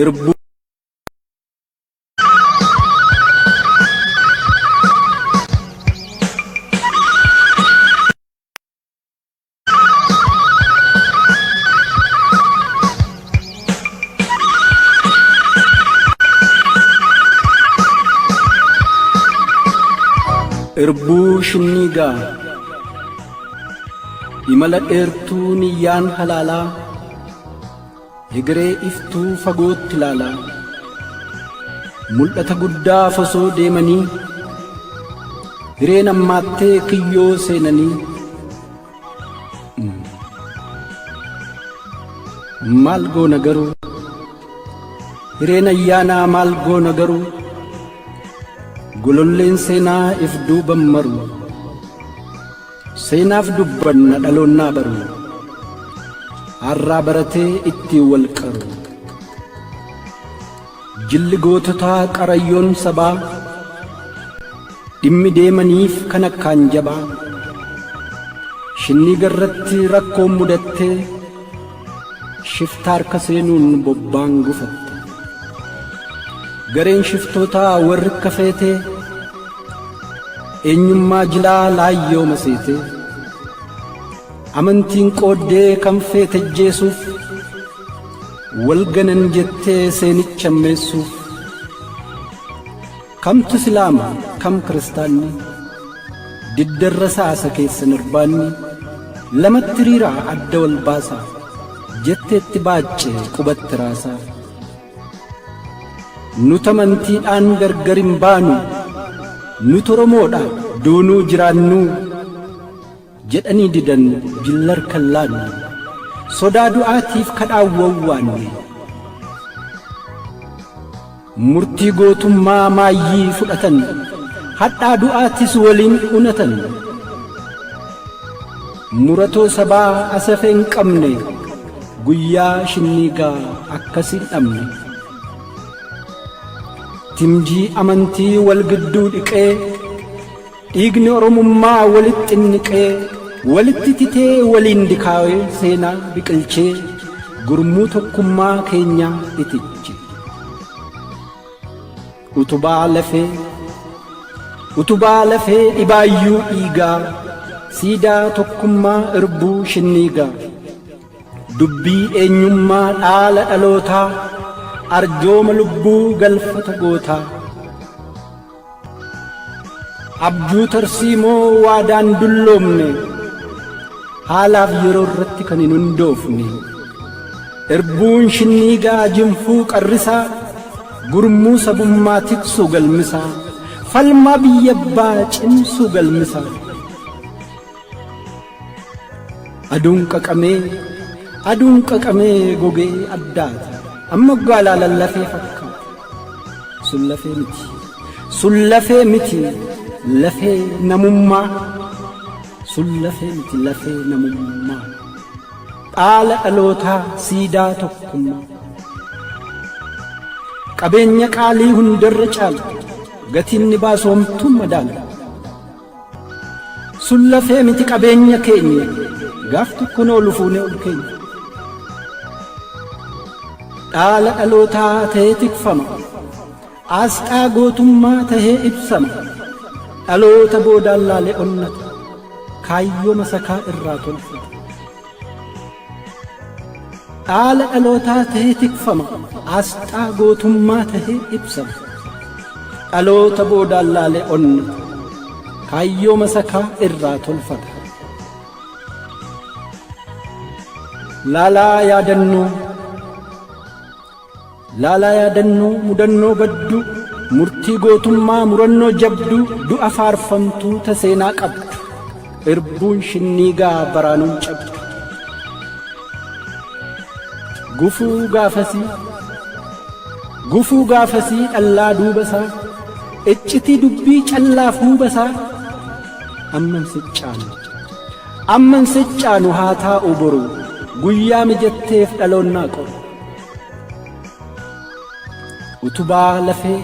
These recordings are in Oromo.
Irbuu Irbuu shinniigaa imala dheertuu niyyaan halaalaa hegeree iftuu fagootti ilaalaa mul'ata guddaaf osoo deemanii hireen ammaattee kiyyoo seenanii Maal goona garuu hireen ayyaanaa maal goona garuu gololleen seenaa if duuban maru seenaaf dubbanna dhaloonnaa baru har'aa baratee ittiin wal qaru jilli goototaa qarayyoon sabaa Dhimmi deemaniif kan akkaan jabaa. Shinniiga irratti rakkoon mudattee shiftaa harka seenuun bobbaan gufatte. Gareen shiftootaa warri akka feetee eenyummaa jilaa laayyoo maseetee amantiin qooddee kan feete ajjeesuuf wal ganan jettee seenicha ammeessuuf Kamtu Islaama kam Kiristaanni Diddan rasaasa keessan irbaanni Lamatti hiriiraa adda wal baasaa Jetteetti baacce qubatti raasaa Nut amantiidhaan gargar hin baanu Nut Oromoodha duunuu jiraannuu Jedhanii didan jillar kan laanne Sodaa du'aatiif kadhaan wawwaanne Murtii gootummaa maayyii fudhatan Hadhaa du'aatis waliin unatan Muratoo sabaa asafee hin qabne Guyyaa shinniigaa akkas hin dhabne Timjii amantii wal gidduu dhiqee Dhiigni Oromummaa walitti xinniqee, walitti titee waliin dikaawee seenaa biqilchee gurmuu tokkummaa keenyaa itiche. Utubaa lafee Utubaa lafee dhibaayyuu dhiigaa, siidaa tokkummaa irbuu shinniigaa. Dubbii eenyummaa dhaala dhalootaa, arjooma lubbuu galfata gootaa. Abjuu tarsiimoo waadaan dulloomne haalaaf yeroo irratti kan hin hundoofne irbuun shinniigaa jinfuu qarrisaa gurmuu sabummaa tiksu galmisaa falmaa biyya abbaa cimsu galmisaa. Aduun qaqamee aduun qaqamee gogee addaata amma oggaa laalan lafee fakkaata sun lafee miti sun lafee miti lafee namummaa sun lafee miti lafee namummaa dhaala dhalootaa siidaa tokkummaa qabeenya qaalii hundarra caala gatiin ni baasu homtuun madaala Sun lafee miti qabeenya keenya gaaf tokko noolu fuunee ol keenya. Dhaala dhalootaa ta'ee tikfama. Asxaa gootummaa tahee ibsama. Dhaloota boodaan laalee onnata. Kaayyoo masakaa irraa tolfata. Dhaala dhalootaa tahee tikfama. Asxaa gootummaa tahee ibsama. Dhaloota boodaan laalee onnata. Kaayyoo masakaa irraa tolfata. Laalaa yaadannoo Laalaa yaadannoo mudannoo badduu murtii gootummaa murannoo jabduu du'a faarfamtuu ta seenaa qabdu irbuun shinniigaa baraanuun cabdu. Gufuu gaafasii Gufuu gaafasii dhallaa duuba isaa iccitii dubbii callaaf huuba isaa amman siccaanu amman siccaanu haa taa'u boru guyyaa mijatteef dhaloonnaa qoru. Utubaa lafee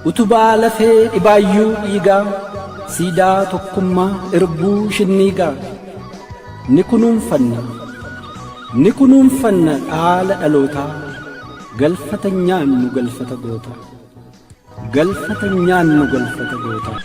Utubaa lafee dhibaayyuu dhiigaa siidaa tokkummaa irbuu shinniigaa ni kunuunfanna ni kunuunfanna dhaala dhalootaa Galfata nyaannu galfata gootaa. Galfata nyaannu galfata gootaa.